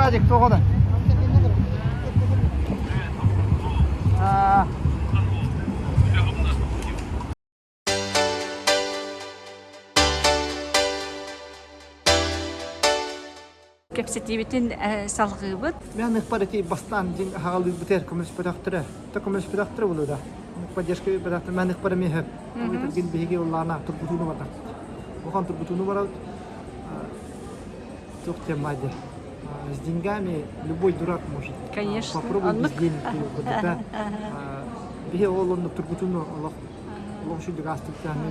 Радик тоҕо да? Кэпсэтиибитин салҕыыбыт. Мен ыкпар ити бастаан дьиҥ аһаҕалыырбытыгар көмөлөспөтөхтөрө. Та көмөлөспөтөхтөрө буолуо да. Поддержка биэрбэтэхтэрэ. Мен ыкпар эмиэ сөп. Ол биһиги улаана тургутууну бардахпыт. Улахан тургутууну барабыт. Туох диэн баай С деньгами любой дурак может. Конечно. Попробуй без денег курдук да. Биһи ол оннук тургутууну олох олох үчүгдүк астыктааны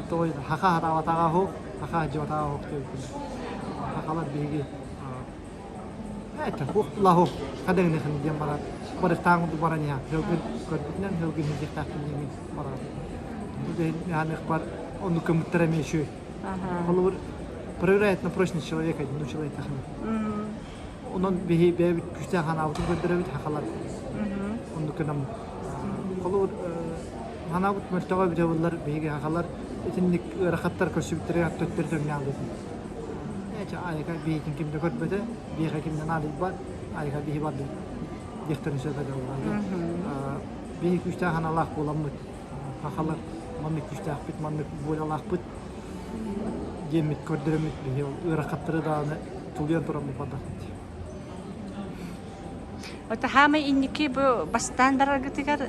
той хаха хатаабатаҕа хоох, хаха дьыбатаҕа хоох диэбиппин. Хахалар биһиги это хуох лахох хадыгыныхын диэн барар барыктаан курдук баран иһэ хылгын көрбүтүнэн хылгын иһдиэхтээхпин диэн барар. Бу оннук көмүттэрэ эмиэ үчүгэй. Холобур, проверяет на прочность человека, ну человек Онон биһи бэйэбит күүстээх ханаабытын көрдөрөбүт хахалар. Оннук гынаммыт. Холобур, ханаабыт мөлтөҕө эбитэ буоллар биһиги хахалар итинник ыарахаттар көрсүбүттэригэр төттөрү төҥнөөх дэтин. Эчэ айыка биһитин ким да көрбөтө, биһиэхэ ким да наадыйбат, айыка биһи бардыбыт диэхтэрин сөп этэ буоллар. Биһи күүстээх ханаалаах буоламмыт хахалар маннык күүстээхпит, маннык волялаахпыт диэммит көрдөрөммүт биһи ол ыарахаттары даҕаны тулуйан тураммыт бардахпыт. Ото хаамай инники бу бастаан бараргытыгар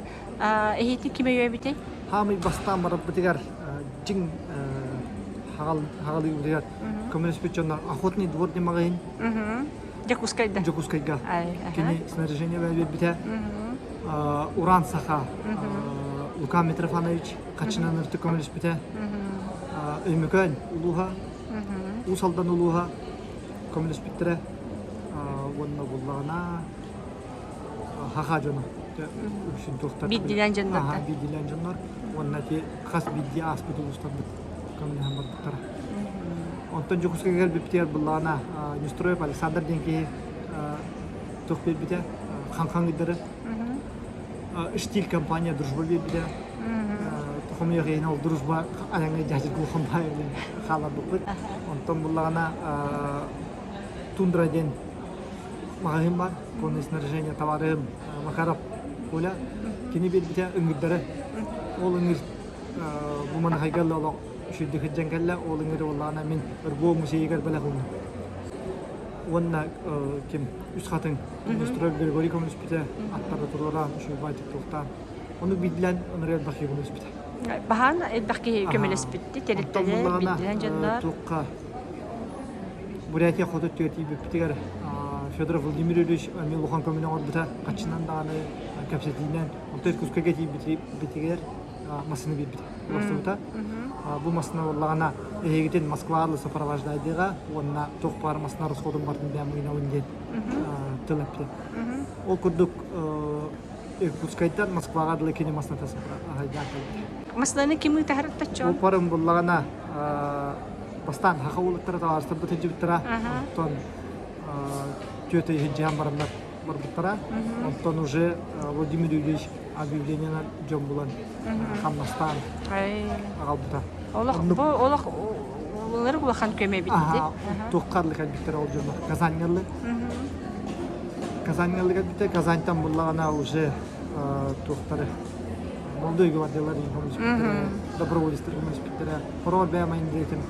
эһиити ким өйөөбүтэй? Хаамай бастаан барарбытыгар дьиҥ хаҕалыыбытыгар көмөлөспүт дьоннор охотный двор диэн маҕаһыын Дьокуускайда. Дьокуускайга. Кини снаряжение биэрбитэ. Уран Саха Лука Митрофанович хаччынан ыртык көмөлөспүтэ. Өймөкөөн улууһа, Уус Алдан улууһа көмөлөспүттэрэ. Уонна буллаҕына хаха дьоно үксүн туохтар биирдиилээн дьоннор биирдиилээн дьоннор уонна ити хас биирдии ааспыт улуустарбыт көмөлөһөн барбыттара. Онтон Дьокуускайга кэлбиппитигэр буллаҕына Нестроев Александр диэн киһи туох биэрбитэ хаҥхаҥ ыйдары Штиль компания дружба биэрбитэ хомуйах иһин ол дружба айаҥҥа дьаһдьыр улахан хааларбыппыт онтон буллаҕына тундра диэн маҕаһыын бар конное снаряжение товарым Макаров Коля кини биэрбитэ ыҥырдары ол ыҥыр бу маныхайга олох үчүгдүк сылдьан кэллэ ол ыҥыр буоллаҕына мин РГО музейыгар бэлэх ууннум уонна ким Үс Хатыҥ Нестеров Григорий көмөлөспүтэ аттара туруораан үчүгэй баайдык туохтаан ону биирдилээн онор элбэх киһи көмөлөспүтэ Баһаан элбэх киһи көмөлөспүттэ тэрилтэлэр биирдилээн дьоннор туохха Бурятия хоту өттүгэр тиийбиппитигэр Федоров Владимирович эмиэ улахан көмөнү оҥорбута хаччынан даҕаны кэпсэтиинэн онтон Иркутскайга тиийбитигэр массыына биэрбитэ уларсыбыта бу массыына буоллаҕына эһигитин Москваҕа сопровождайдыаҕа уонна туох баар массыына расходун барытын бэйэм мыынабын диэн тыл эппитэ ол курдук Иркутскайтан Москваҕа дылы кини массыыната аһайдаан кэлбитэ Массыынаны ким ыытаһар Бу парым буллаҕына бастаан хаха уолаттара табаарыстарбыт сылдьыбыттара онтон түөтэ иһирдьиһэн бараннар барбыттара. Онтон уже Владимир Юрьевич объявлениенан дьон булан хамнастаан аҕалбыта. Олох бу олох улар улахан көмө эбитти. Туоххарлы кэлбиттэр ол дьоннор Казаннялы. Казаннялы кэлбиттэр. Казаньтан буллаҕына уже туохтары Молодой гвардиялар көмөлөспүттэрэ, доброволецтар көмөлөспүттэрэ. Хороҕор бэйэм айымдьытым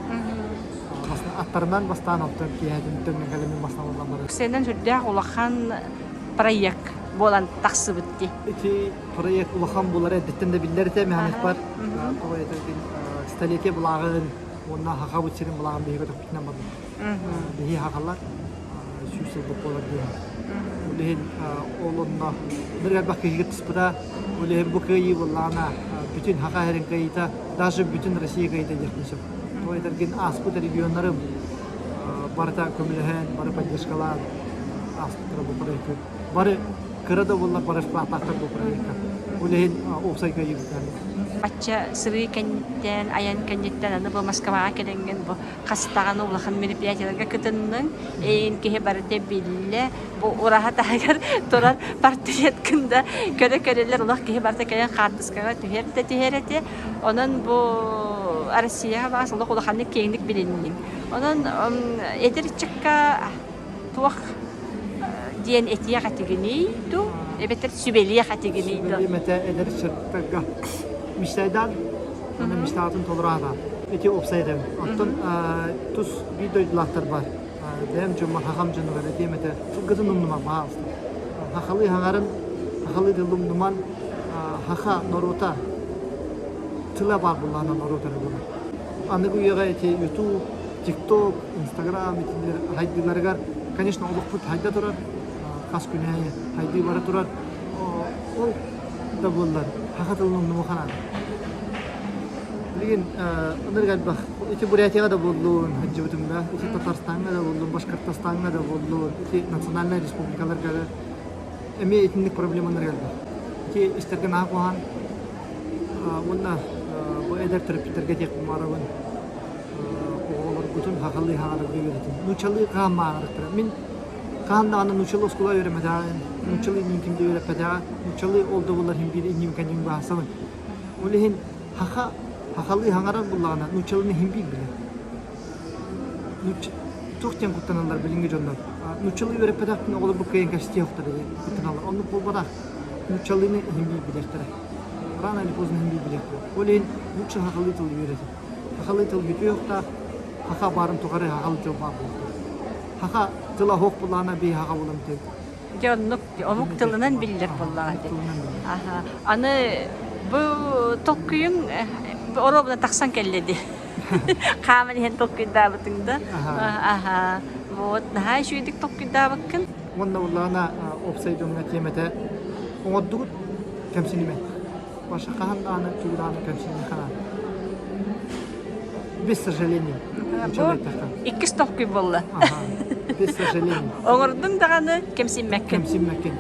аттарынан бастаан оттон киэһэтин төннөн кэлэммин бастаан барар. Сенен сүрдээх улахан проект буолан тахсыбыт дии. Ити проект улахан буолар эрдэттэн да биллэр этэ механикпар. Тоҕо этэргин столетие былааҕын уонна хахабыт сирин былааҕын биһиги көтөхпүтүнэн барбыт. Биһи хахалар сүүс сылбыт буолар диэн. Ол иһин ол онно бир элбэх киһи кыттыспыта. Ол иһин бу кыайыы буоллаҕына бүтүн Хаха сирин кыайыыта, даже бүтүн Россия кыайыыта диэхпин сөп. Тоҕо этэргин ааспыт регионнарым барыта көмөлөһөн, бары поддержкалаан ааспыттара бу проекты. Бары кыра да буоллар бары вкладтаахтар бу проекка. Ол иһин уопсай кыайыыбыт Бачча сырыы кэнниттэн, айан кэнниттэн аны бу Москваҕа кэлэҥҥин бу хас даҕаны улахан мероприятиеларга кытынныҥ, эйигин киһи барыта биллэ, бу ураһа таһыгар турар портреткын да көрө-көрөлөр олох киһи барыта кэлэн хаартыскаҕа түһэр да түһэр этэ. Онон бу Россияҕа баас олох улаханнык киэҥник билинниҥ. Онон эдэр ыччакка туох диэн этиэх этигиний дуу, эбэтэр сүбэлиэх этигиний дуу? Сүбэлиэм этэ эдэр ыччаттарга мечтайдаан уонна мечтаатын толоро сатаан. Ити уопсай этэбин. Оттон тус биир дойдулаахтар баар. Бэйэм дьоммор, хахам дьонугар этиэм этэ, тылгытын умнумаҥ, баһаалыста. Хахалыы хаҥарын, хахалыы тылы умнуман, хаха норуота тыла баар буоллаҕына норуот эрэ буолар. Аныгы үйэҕэ ити YouTube, TikTok, Instagram итиннэр хайдыыларыгар, конечно, олохпут хайда турар, хас күн аайы хайдыы бара турар. Ол да буоллар, хаха тылын умнумуохха наада. Билигин ынырык элбэх ити Бурятияҕа да буоллун, сылдьыбытым да, ити Татарстаҥҥа да буоллун, Башкортостаҥҥа да буоллун, ити национальнай республикаларга да эмиэ итинник проблемалар элбэх. Ити истэргэ наһаа куһаҕан уонна бу эдэр төрөппүттэргэ этиэхпин баҕарабын оҕолоргутун сахалыы саҥарарга үөрэтин. Нууччалыы хаһан мааҕырыктара. Мин хаһан даҕаны нууччалыы оскуола үөрэммэтэҕим, нууччалыы иннин ким да үөрэппэтэҕэ, нууччалыы ол да буоллар иһин биир инним кэнним баһасабын. Ол иһин хаха сахалыы саҥарар буоллаҕына нууччалыыны иһин биир билэр. Туох диэн куттаналлар билиҥҥи дьоннор? Нууччалыы үөрэппэтэхпин оҕолорбут кыайан кэпсэтиэ суохтара диэн куттаналлар. Оннук буолбатах. Нууччалыыны иһин биир билиэхтэрэ. Рано или поздно иһин биир билиэхтэрэ. Ол иһин лучше сахалыы тылы үөрэтин. Сахалыы тыл бүтүө Хаха баарын тухары сахалыы тыл баар буолуохтаах. Хаха тыла суох буоллаҕына биһи хаха буолан бүтэр. Дьэ оннук омук тылынан биллэр буоллаҕа дии. Аха. Аны бу толкуйуҥ оруобуна тахсан кэллэ дии. Хааман иһэн толкуйдаабытыҥ да. Аха. Вот наһаа үчүгэйдик толкуйдаабыккын. Уонна буоллаҕына уопсай дьоҥҥо тиэмэтэ оҥордугут кэмсинимэ. Паша хаһан даҕаны тугу даҕаны кэмсиниэххэ наада. Без сожаления. Бу иккис толкуй буолла. Без сожаления. Оҥордуҥ даҕаны кэмсиммэккин. Кэмсиммэккин.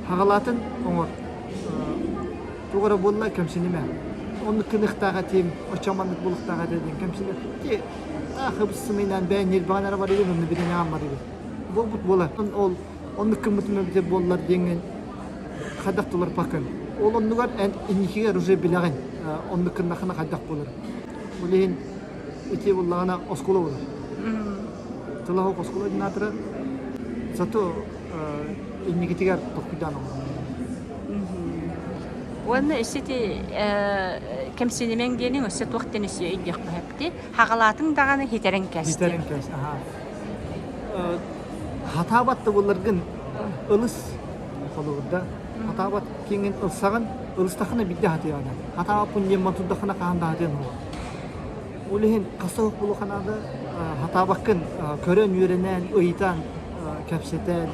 Хаҕалаатын оҥор. Туох эрэ буолла кэмсинимэ. Оннук кыныхтаах этим, оччо маннык булуктаах этэ диэн кэмсинэ. Ти хыбыс-сымыйнаан бэйэн ньирбаҕын эрэ барыгын, онну билинэҕин барыгын. Буолбут буолар. Ол оннук гыммытым эбитэ буоллар диэҥҥин хайдах туларпаккын. Ол оннугар эн инникигэр уже билэҕин оннук гыннахына хайдах буолар. Ол иһин ити буоллаҕына оскуола буолар. Тыла суох оскуола диэн аатырар. Зато инникитигэр толкуйдаан оҥорор. Уонна өссө ити кэмсинимэҥ диэниҥ өссө туох диэн өссө өйдүөххэ сөптүй? Хаҕалаатыҥ даҕаны хитэрэн кээс. Хитэрэн кээс, аха. Хатаабат да буолларгын ылыс холобурда хатаабат киҥин ылсаҕын ылыстаххына биирдэ хатыаҕына хатаабаппын диэн матурдаххына хаһан да хатыан суоҕа ол иһин хас да буолуохха наада хатаабаккын көрөн үөрэнэн ыйытан кэпсэтэн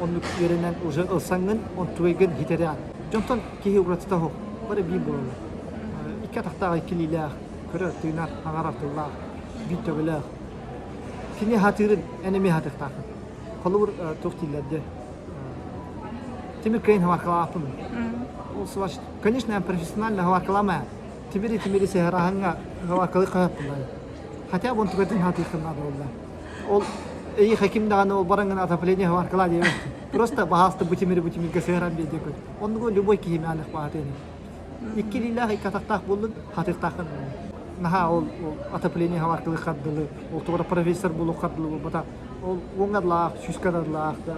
оннук үөрэнэн уже ылсаҥҥын онтугайгын хитэрээн дьонтон киһи уратыта суох бары биир буолаллар икки атахтаах икки илиилээх көрөр тыынар аҥарар тыллаах биир төбөлөөх Кини хатыырын эн эмиэ хатыахтааххын. Холобур, туох дииллэр дии Тимир кыайын хаваркалааппын. Ол сваш, конечно, я профессионально хаваркаламая. Тимири тимири сэһэраһаҥҥа хаваркалы хаһаппыллар. Хотя бы он тугатын хатыаххын наада буолла. Ол эйиэхэ ким даҕаны ол бараҥҥын отопление хаваркала диэбэт. Просто баһаалыста бу тимири бу тимиргэ сыһаран биэрдиэ көр. Оннугу любой киһи мээнэх баһаатыан. Икки илиилээх, икки атахтаах буоллун, хатыахтааххын. Наһаа ол отопление хаваркалы хардылы, ол тугара профессор буолуоххар дылы буолбата. Ол уоҥҥа сүүскэ да да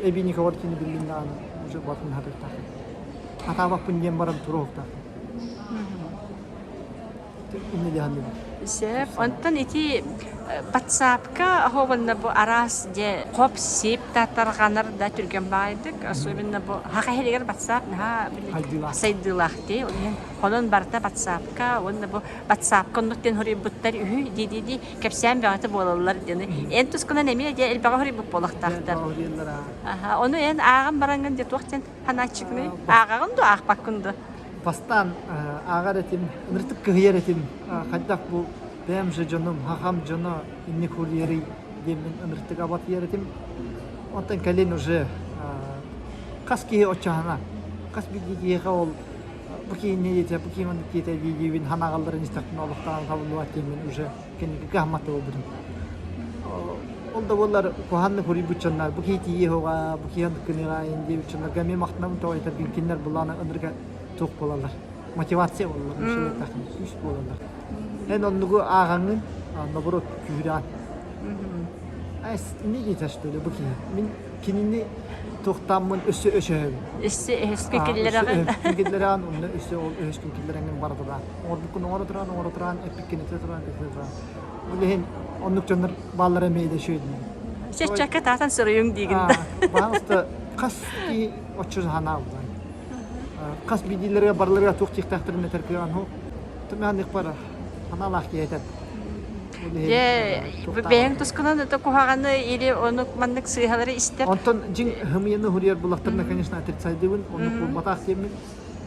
эбии никого кини биллин даҕаны уже батын хатыахтааххын. Хатаабаппын диэн баран туруохтааххын. Сөп. Онтон ити батсаапка оһуобанна бу араас дьэ хоп-сип да тарҕанар да түргэн баайдык. Особенно бу хаха иһигэр батсаап наһаа сайдыылаах дии. Ол иһин хонон барыта батсаапка уонна бу батсаапка оннук диэн хоруйбуттар үһү дии-дии кэпсээн бөҕөтө буолаллар диэн. Эн тускунан эмиэ дьэ элбэҕи хоруйбут буолуохтаахтар. Аха, ону эн ааҕан бараҥҥын дьэ туох диэн санааччыгыный? Ааҕаҕын дуо, аахпаккын дуо? Бастаан ааҕар этим, ыныртык кыһыйар этим. Хайдах бу бэйэм же дьонум, хахам дьоно инник хуруйарый диэммин ыныртык абатыйар этим. Онтон кэлин уже хас киһи оччоһуна, хас биирдии киһиэхэ ол бу киһи инньэ диэтэ, бу киһи маннык диэтэ дии-диибин ханаҕалларын истэхпинэ олохтоон табыллыбат диэммин уже кэнники кыһаммат да буолбутум. Ол да буоллар куһаҕаннык хуруйбут дьоннор бу киһи тиийиэ суоҕа, бу киһи оннук гыныаҕа диэбит дьоннорго эмиэ махтанабын тоҕо этэргин кинилэр былаана ынырга туох буолаллар мотивация буолаллар күүс буолаллар эн оннугу ааҕаҥҥын наоборот күүһүрэҕин. Не диэтэ что ли бу киһи. Мин кинини туохтааммын өссө өсөһөбүн. Өссө өһөскө киллэрэҕин. Киллэрэҕин, онно өссө ол өһөскүн киллэрэҥҥин бара туран. Оҥорбуккун оҥоро туран, оҥоро туран, эппиккин этэ туран, этэ туран. Ол иһин оннук дьоннор бааллара эмиэ да үчүгэй дии. Чаччакка таатан суруйуҥ диигин да. Пожалуйста, хас киһи оччо санаабытан. Хас биирдиилэргэ барыларыгар туох тиэхтээхтэрин этэр кыаҕын суох. Тымааннык бара. Санаалаах киһи этэр. Дьэ, бэйэҥ тускунан это куһаҕаны или онук маннык сыыһалары истэр. Онтон дьиҥ хымыйаны хуруйар буллахтарына, конечно, отрицайдыбын, оннук буолбатах диэммин.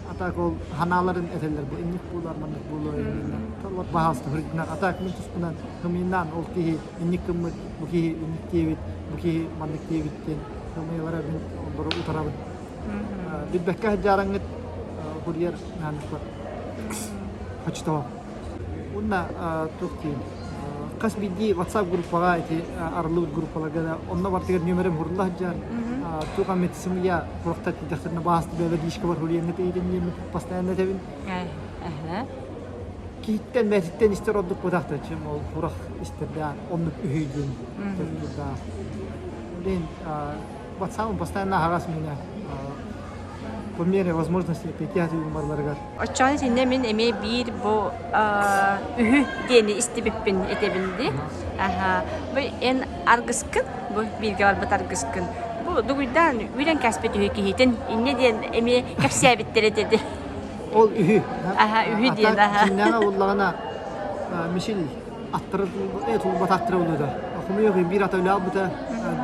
А так ол ханааларын этэллэр бу инник буолар, маннык буолуо иннинэ. Вот баһаалыста хурдунан. А так мин туспунан хымыйнаан ол киһи инник гыммыт, бу киһи инник диэбит, бу киһи маннык диэбит диэн хымыйалара мин олору утарабын. Билбэккэ сылдьаараңҥыт курьер нааныкпар хочтоо. Уонна туох диэн хас биирдии WhatsApp группаҕа ити арыллыбыт группаларга да онно бартыгар нүөмэрим хурулла сылдьар. Туох эмит сымыйа курахтар тиийдэхтэринэ баас бэбэ личкабар хуруйаҥҥыт ыйытын диэммит постоянно этэбин. Киһиттэн бэйэтиттэн истэр ордук бытахта чем ол курах истэрдээх оннук үһүй диэн толкуйдаах. Блин, WhatsApp постоянно аһаҕас миэнэ по мере возможности пятиатыгын барларыгар. Оччоҕо итиннэ мин эмиэ биир бу үһү диэни истибиппин этэбин дии. Аха. Бу эн аргыскын, бу бииргэ барбыт аргыскын. Бу дугуйдаан үүрэн кээспит үһү киһитин инньэ диэн эмиэ кэпсээбиттэр этэ дии. Ол үһү. Аха, үһү диэн аха. Дьиҥнээҕэ буоллаҕына Мишель аттары тулбат аттара булута. Хомойуох биир ата үлэ албыта,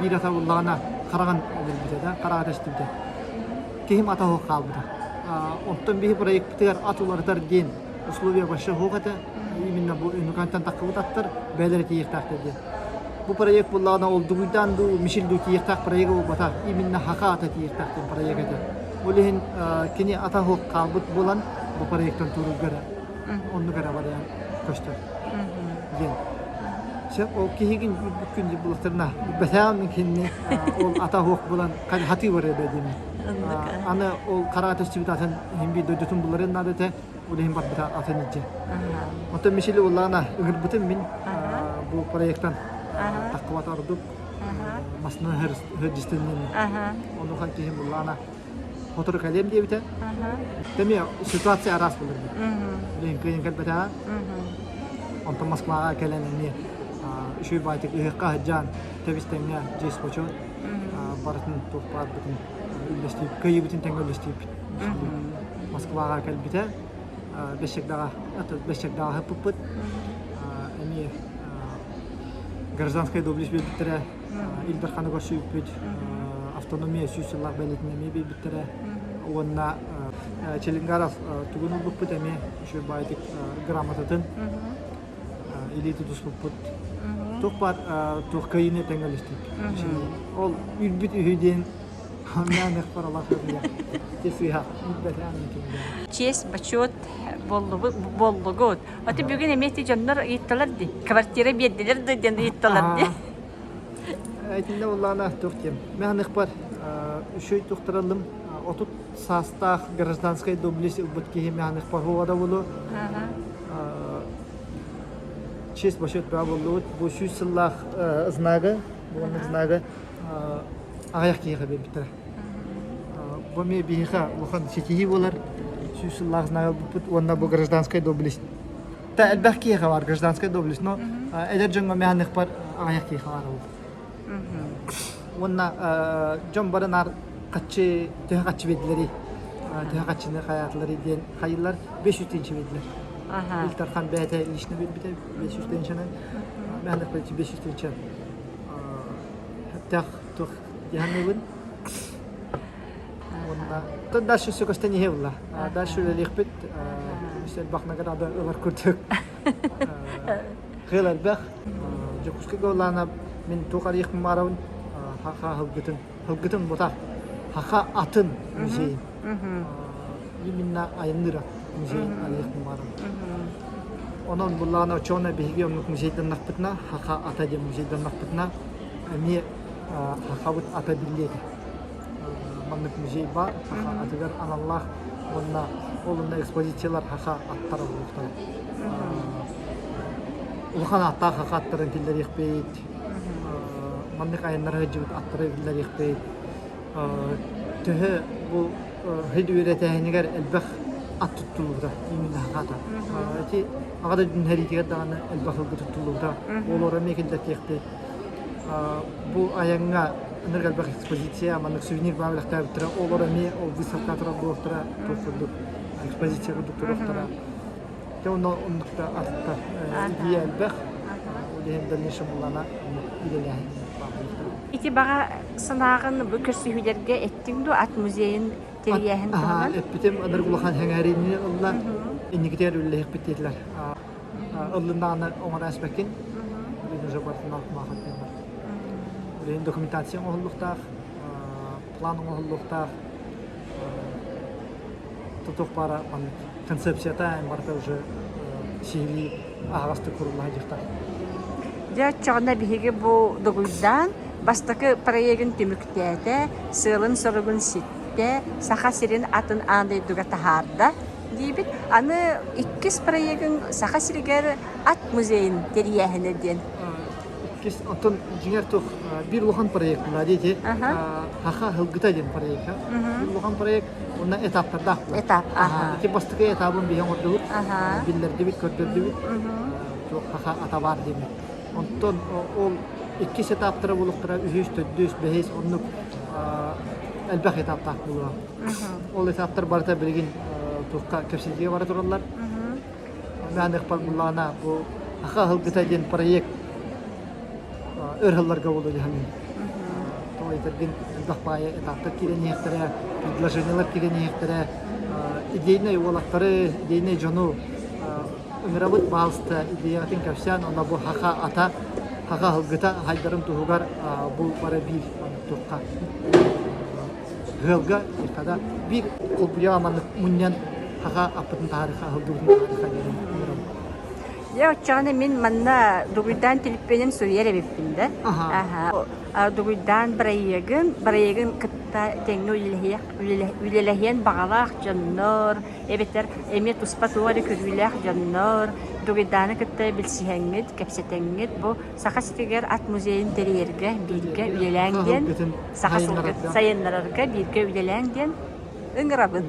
биир ата буллаҕына хараҕын өлөрбүтэ да, хараҕа тэстибитэ. Киһим ата суох хаалбыта. Онтон биһи проектпытыгар ат уларытар диэн условия вообще суох этэ. Именно бу Өймөкөөнтөн таххыбыт аттар бэйэлэрэ тиийиэхтээхтэр диэн. Бу проект буллаҕына ол Дугуйдаан дуу, Мишель дуу тиийиэхтээх проега буолбата. Именно Хака ата тиийиэхтээх диэн проект этэ. Ол иһин кини ата суох хаалбыт буолан бу проектан туруурга эрэ оннук эрэ вариант көстөр диэн. Сен ол киһигин бүккүн дип булахтарына бэсээн кинини ол ата суох булан хатыы бар эбэ диэн. Аны ол хара төстүбүт атын иһин биир дойдутун буларын наада этэ, ол иһин барбыта атын илдьэ. Оттон Мишели улаана ыҥырбытым мин бу проекттан таххыбата ордук масына хөрдүстэннин. Онухан киһим буллаана Сотору кэлиэм диэбитэ. Эмиэ ситуация араас буолар эбит. Билигин кыайан кэлбэтэҕэ. Онтон Москваҕа кэлэн эмиэ үчүгэй баайтык ыһыахха сылдьан тэбис-тэҥҥэ дьиэс-бочуот барытын туох баарбытын үллэстиибит, кыайыыбытын тэҥҥэ үллэстиибит. Москваҕа кэлбитэ. Бэс чагдаҕа ыһыппыппыт. Эмиэ гражданскай доблесть биэрбиттэрэ. Ил Дарханы көрсүбүппүт, автономия сүүс сыллаах бэлиэтин эмиэ биэрбиттэрэ уонна Челингаров тугун ылбыппыт эмиэ үчүгэй баайдык грамотатын илии тутуспуппут. Туох баар туох кыайыыны тэҥҥэ үллэстибит. Ол үүрбүт үһү диэн Честь, бочуот буоллугут. Аты бүгүн эмиэ ити дьоннор ыйытталар дии. Квартира биэрдилэр да диэн ыйытталар дии. Итиннэ буоллаҕына туох диэм. Мин аныхпар үчүгэй туохтараллым 30 саастаах гражданскай доблесть ылбыт киһи мин аныхпар хуоҕа да буолуо. Честь бочуот баа буоллубут. Бу сүүс сыллаах знагы, бу маннык знагы аҕыйах киһиэхэ биэрбиттэрэ. Бу эмиэ биһиэхэ улахан ситиһии буолар. Сүүс сыллаах знак ылбыппыт уонна бу гражданскай доблесть. Та элбэх киһиэхэ бар гражданскай доблесть, но эдэр дьоҥҥо мэһэниэхпэр аҕыйах киһиэхэ баар ол. Уонна дьон бары наар хаччы төһө хаччы биэрдилэрий, төһө хаччыны хайаатыларый диэн хайыылар 500 тыһыынча биэрдилэр. Ил Дархан бэйэтэ лично биэрбитэ 500 тыһыынчаны. Мэһэниэхпэр 500 тыһыынча Тэх тух дьаһаныбын. Уонна дальше все көстөн иһэ булла. Дальше үлэлиэхпит. Үс элбэх награда ылар курдук. Кыыл элбэх. Дьокуускайга улаана мин туох арыйыахпын баарабын хаха һылгытын. Һылгытын бутах. Хаха атын музейын. Именно айанныыра музейын арыйыахпын баарабын. Онон буллаҕына оччоҕуна биһиги оннук музейданнахпытына, Хаха ата диэн музейданнахпытына, эмиэ Хахабыт ата биллиэ этэ. Маннык музей баар, Хаха атыгар аналлаах уонна ол онно экспозициялар Хаха аттара буолуохтара. Улахан ааттаах Хаха аттарын киллэриэхпит. Маннык айаннара сылдьыбыт аттары биллэриэхпит. Төһө бу хил үөрэтээһинигэр элбэх ат туттуллубута именно хата. Ити аҕа дойдун сэриитигэр даҕаны элбэх сылгы туттуллубута. Олору эмиэ киллэртиэхпит. Бу айаҥҥа ынырык элбэх экспозиция, маннык сувенир баар бэлэхтээбиттэрэ. Олор эмиэ ол выставка турар буолуохтара, туох курдук экспозиция курдук туруохтара. Дьэ онно оннукта атыттар идея элбэх. Ол иһин дальнейшем булана үлэлээһин Ити баҕа санааҕын бу көрсүһүүлэргэ эттиҥ дуо ат музейын тэрийээһин туһунан? Эппитим ынырык улахан сэҥээриини ылла. Инникитигэр үлэлэһиэхпит диэтилэр. Ыллыннаҕына оҥоро эспэккин. Билигин уже барытын маахаттыын бар. Билигин документация оҥоһуллуохтаах, план оҥоһуллуохтаах. Тутуох баара маннык концепцията барыта уже сиһилии аһаҕастык курулла сылдьыахтаах. Дьэ оччоҕуна биһиги бу Дугуйдаан бастакы проегын түмүктээтэ, сыалын-соругун ситтэ, Саха сирин атын аан дойдуга таһаарда диибит. Аны иккис проегын Саха сиригэр ат музейын тэрийээһинэ диэн. Иккис, оттон дьиҥэр туох биир улахан проект була диэти Хаха Һылгыта диэн проект. Биир улахан проект уонна этаптардаах буолар. Этап, аха. Ити бастакы этабын биһи оҥордубут, биллэрдибит, көрдөрдүбүт. Туох хаха ата баар диэммит. Онтон ол иккис этаптара буолуохтара үһүс, төрдүс, бэһис оннук элбэх этаптаах буолуо. Ол этаптар барыта билигин туохха кэпсэтиигэ бара тураллар. Мааныахпар буллаҕына бу Аха аһылгыта диэн проект өр сылларга буолуо дии саныыбын. Тоҕо этэргин элбэх баайы этаптар киирэн иһиэхтэрэ, предложениелар киирэн иһиэхтэрэ, идейнай уолаттары, идейнай дьону ыҥырабыт баалыста идеяҕытын кэпсээн, онно бу хаха ата, хаха аһылгыта хайдарын туһугар бу бары биир туохха ыалга да биир холбуйаҕа маннык мунньан хаха аппытын таһаарыха аһылгыбытын таһаарыха диэн ыҥырабын. Дьэ оччоҕуна мин манна Дугуйдаан түлүппүөнүн суруйар эбиппин да. Аха. Дугуйдаан бырайыагын, бырайыагын кытта тэҥҥэ үлэлэһиэн баҕалаах дьоннор, эбэтэр эмиэ туспа туох эрэ көрүүлээх дьоннор Дугуйдааны кытта билсиһэҥҥит, кэпсэтэҥҥит бу Саха сиригэр ат музейын тэрийэргэ бииргэ үлэлээҥ диэн, саха сайыннарарга бииргэ үлэлээҥ диэн ыҥырабыт.